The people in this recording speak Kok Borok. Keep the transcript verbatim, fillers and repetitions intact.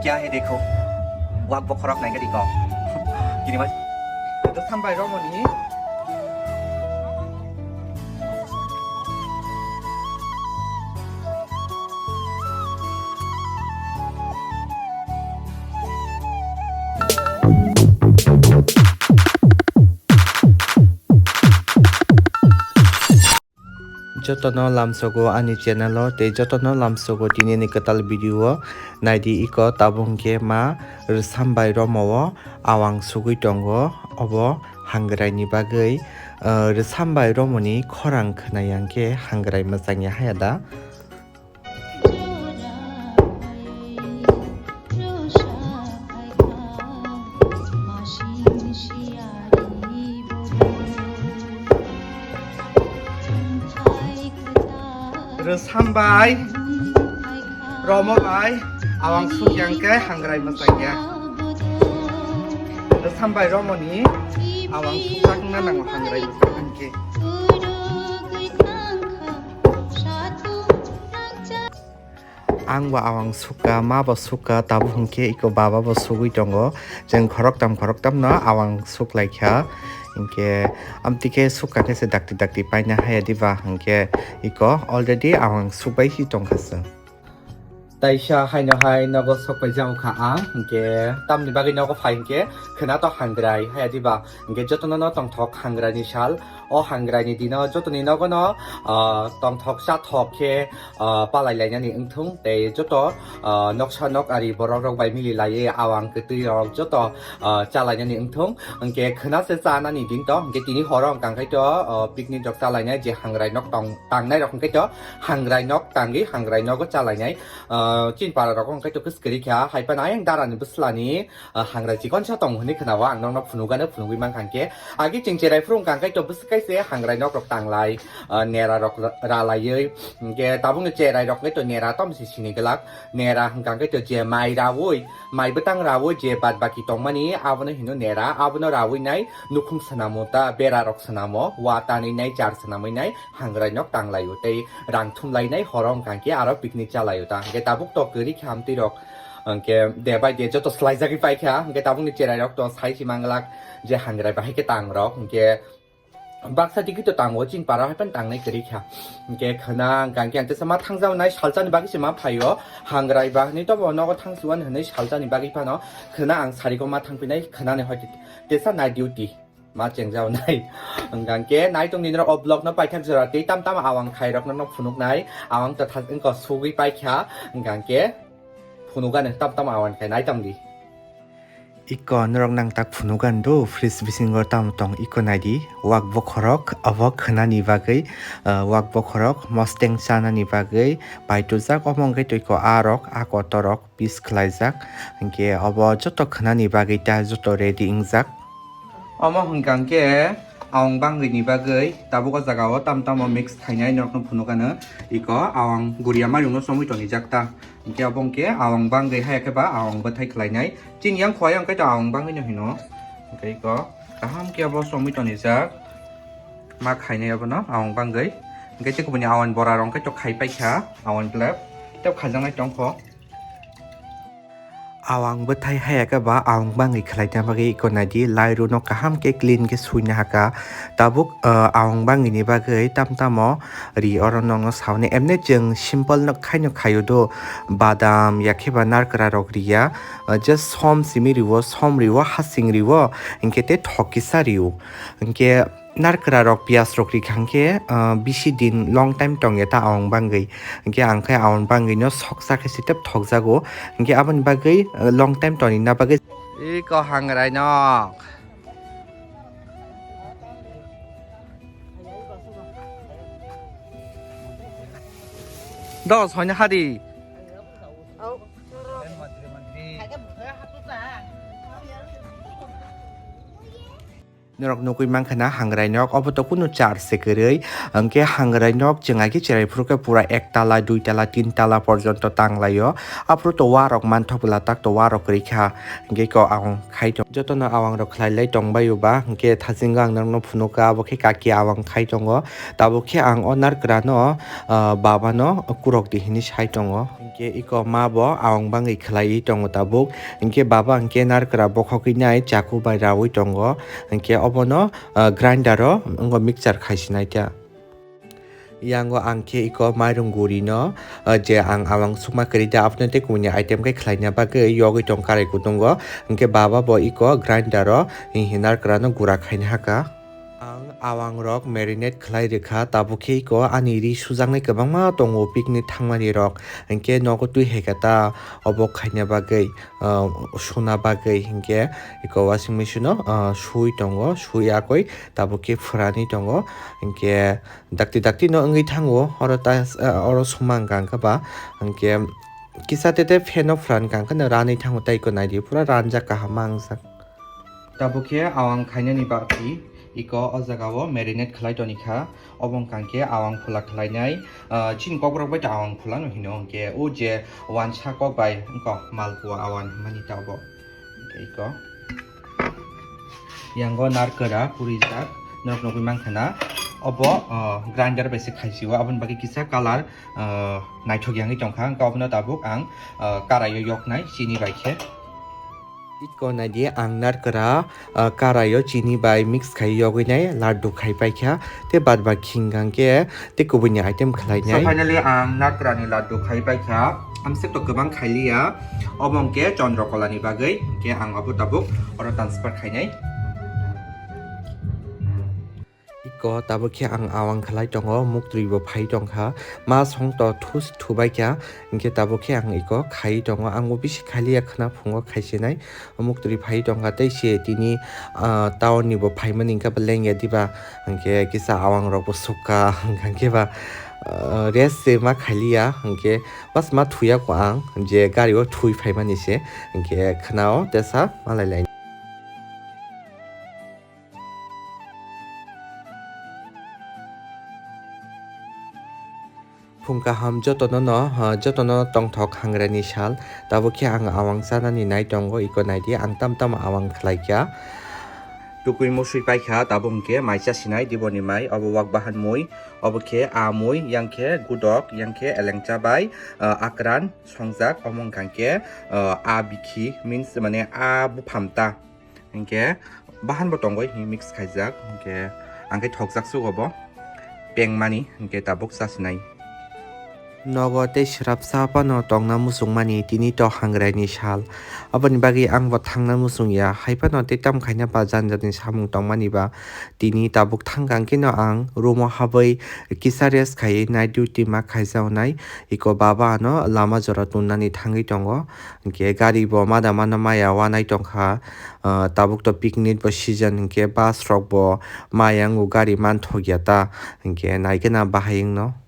Kya hai dekho? Wak bokhorok nai gadi ko. Kini mas. Itu sampai romoni. Jotono lamsogo ani channel o tei jotono lamsogo tini ni kwtal video o. Naidi iko tabuk hwnkhe ma rwsam bai romo o awang sugui tongo. Obo hangrai ni bagwi, ah, rwsam bai romo ni khorang khwnai ya hwnkhe hangrai mwchang ya haya da. Rwsam bai, romo bai, awang suk yang khe hangrai mwchang ya. Rwsam bai romoni awang suk jak wngna nango hangrai mwchang khe. Ang bo awang sukha, ma bo sukha, tabuk hwnkhe iko baba bo sugui tongo. Chwng khoroktam khoroktam no awang suklaikha. Hinkhe amtwi khe sukha khe se dakti dakti paina haya diba, hinkhe iko already awang sukbai si tongkha se. Taisa haino hai nogo sokpai jao kha ang, hinkhe tamni bagwi nogo phai hinkhe khwna to hangrai haya diba, hinkhe jotono no tongthok hangrai ni sal. O hangrai ni dino jotoni nogo no, ah, tongthok chathok khe, ah, palai lainani wngthung tei joto, ah, noksa nok ari borok rok bai mili laiwi awang kwtwi rok joto, ah, cha lainani wngthung. Hinkhe khwna se chanani din to, hinkhe tini horo wngkha khe to, ah, picnic rok cha lainai je hangrai nok tong tangnai rok hwnkhe to hangrai nok tangwi hangrai nogo cha lainai. Ah, chini para rok hwnkhe to kwskwrwi kha hai phano ayang dara ni bwsla ni ah, hangrai chikonsa tong hwnwi khwnao ang nokno phunukgano phunugwi mankha hinkhe. Agi chwng cherai phuru wngkha hinkhe to bwswk kaise hangrai nok rok tanglai, ah, nera rok ra-, ralaiwi. Hinkhe tabukni cherai rok hinkhe to nera tom se sini glak. Nera hwnkha hinkhe to je mai raui, mai bwtang raui je bad baki tongmani abono hino nera, abono raui nai nukhung swnamo ta bera rok swnamo, wa tanwi nai char swnamwi nai hangrai nok tanglaio tei rang thumlai nai horo wngkha hinkhe aro picnic chalaio ta. Hinkhe tabuk to kwrwi khe amtwi rok. Hinkhe de bai de joto swlaijagwi paikha, hinkhe tabukni cherai rok to sai si manglak je hangrai bahai khe tang rok, hinkhe baksa tiki to tango chini para hai phano tangnai kwrwi kha. Hinkhe khwna hwnkha hinkhe ang tesa ma thangjago nai salsa ni bagwi se ma phaio, hangrai bahai ni to bo nogo thang suan hwnwi salsa ni bagwi phano khwna ang sari ko ma thang phinai khwna ni hoi tesa night duty. Ma chengjao nai. Hwnkha hinkhe nai tong di norok o vlog no paithak jora tei tam tam awang khai rok no phunuk nai. Awang to thas wngkha sugwi paikha. Hwnkha hinkhe phunuk gano tam tam awang khai nai tong di. Iko norok nang tak phunuk gan do fridge bisingo tamo tong iko nai di. Wak bokhorok abo khwnani bagwi, ah, wak bokhorok mosteng chanani bagwi paitujak omo wngkhe twi ko a rok a kotor rok. Piece khlaijak, hinkhe obo joto khwnani bagwi ta joto ready wngjak. Omo hwnkha hinkhe awang bangwi ni bagwi tabuk o jaga o tam tamo mix khainai norokno phunukgano iko awang guria mayung no chomwi tonijak ta, hinkhe obo hinkhe awang bangwi haya khe ba awang bwthai khlainai chini yang khwlai hinkhe to awang bangwi no hino, hinkhe iko kaham khe obo chomwi tonijak ma khainai obono awang bangwi, hinkhe tei kubuni awang bora rok hinkhe to khai paikha awang blep tei khajaknai tongkho. Awang bwthai haya khe ba awang bangwi khlaina bagwi iko nai di, lairu no kaham khe clean khe suina hakha. Tabuk, ah, awang bangwi ni bagwi tam tamo ri oro nokno sauni. Emne chwng simple no khaino khaio do, badam ya khe ba narkra rok riya, ah, just som simi riwo, som riwo, hasing riwo, hinkhe tei thok kisa riwo. Hinkhe narkra rok, piyaj rok rikha hinkhe, ah, bisi din long time tongya ta awang bangwi. Hinkhe ang khe awang bangwi no soksa khe se tep thokjago. Hinkhe aboni bagwi, ah, long time tongna bagwi. Iko hangrai nok. Dos hoina hadi. Norok nugwi mankha na hangrai nok, obo to kunu char se kwrwi, hwnkhe hangrai nok chwng ai khe cherai phuru khe pura ek tala, dui tala, tin tala porjonto tang laio. Aphuru to warok manthok bwla tak to warok kwrwi kha, hwnkhe ko ang khai tong, jotono awang rok khlai lai tong baio ba, hwnkhe thajingo ang norokno phunukha, abo khe kaki awang khai tongo, tabuk khe ang o narkra no, ah, baba no kurok di hinwi sai tongo. Hingke iko ma bo awang bangwi khlaiwi tongo tabuk. Hingke baba hingke narkra bokhogwi nai chaku bai rawi tongo. Hingke obono, ah, grinder o wngkha mixture khaisinai ta. Yango ang khe iko mairung guri no, ah, je ang awang sukma kwrwi da, abono tei kumuni item khe khlaina bagwi yogwi tong karai kutungo. Hingke baba bo iko grinder o hinar kwrano gura khaina haka. Ang awang rok marinate khlai rwkha, tabuk khe iko ani ri sujaknai kwbangma tongo picnic thangmani rok. Hingke nogo twi hai kha ta obo khaina bagwi, ah, suna bagwi hingke iko washing machine o, ah, sui tongo, sui yakwi tabuk khe phwrani tongo. Hingke dakti dakti no wngwi thango, oro ta, ah, oro suma wngkha khe ba, hingke kisa tete fan o phwran kha khe no ranwi thango tei iko naidi pura ranjak kaham ma wngjak. Tabuk khe awang khainani bagwi iko o jaga o marinate khlai toni kha. Obo wngkha khe awang phula khlainai, ah, chini kokrok bai ta awang phula no hino hingke o je wansa kok bai wngkha malpua awang hinmani ta obo. Hingke iko yango narkra purijak norok nugwi mankha na obo, ah, grinder bai se khaisio aboni bagwi kisa colour, ah, naithok yangwi tongkha hingke obono tabuk ang, ah, karai o yoknai chini bai khe. Iko naidi ang narkra, ah, karai o chini bai mix khai yogwi nai laddu khai paikha tei bad baki hingkha khe tei kubuni item khlai nai. So finally ang narkra ni laddu khai paikha. Amswk to kwbang khailiya. Obo hingke Chandrakala ni bagwi hingke ang abo tabuk oro transfer khainai. Iko tabuk khe ang awang khlai tongo, muktwi bo phai tongkha, ma song to thus thubai kha, hingke tabuk khe ang iko khai tongo, ang bo bisi khailiya khwna phungo khaisinai, muktwi phai tongkha, tei se tini, ah, town ni bo phaimani hingke bo lengya diba, hingke kisa awang rok bo sukha, hingke ba, ah, rest se ma khailiya, hingke bas ma thuya ko ang, je gari o thui phaimani se, hingke khwna o tesa malai lai. Phung kaham jotono no, ha, jotono tongthok hangrani sal. Tabuk khe ang awang chanani nai tongo, iko naidi ang tam tam awang khlai kha. Tukui musui paikha, tabuk hwnkhe mai chasinai diboni mai, obo wak bahan mui, obo khe a mui, yang khe gudok, yang khe elengcha bai, ah, akran songjak, omo wngkha khe, ah, a bikhi, means mane a bupham ta. Hingke bahan bo tongoi hi mix khaijak, hingke ang khe thokjak sugo bo pengmani, hingke tabuk chasinai. Nogo tei swrapsa phano tongna muchungmani, tini to hangrai ni sal, aboni bagwi ang bo thangna muchung ya, hai phano tei tam khaina ba jani jani samung tongmani ba, tini tabuk thangkang khe no ang room o habwi kisa rest khaiwi night duty ma khaijaknai, iko baba ano lama jora tonnani thangwi tongo, hingke gari bo mada mano maya wanai tongkha. Ah, tabuk to picnic bo season hingke bus rok bo maya wngo gari manthok ya ta, hingke naikhe na bahai wngno.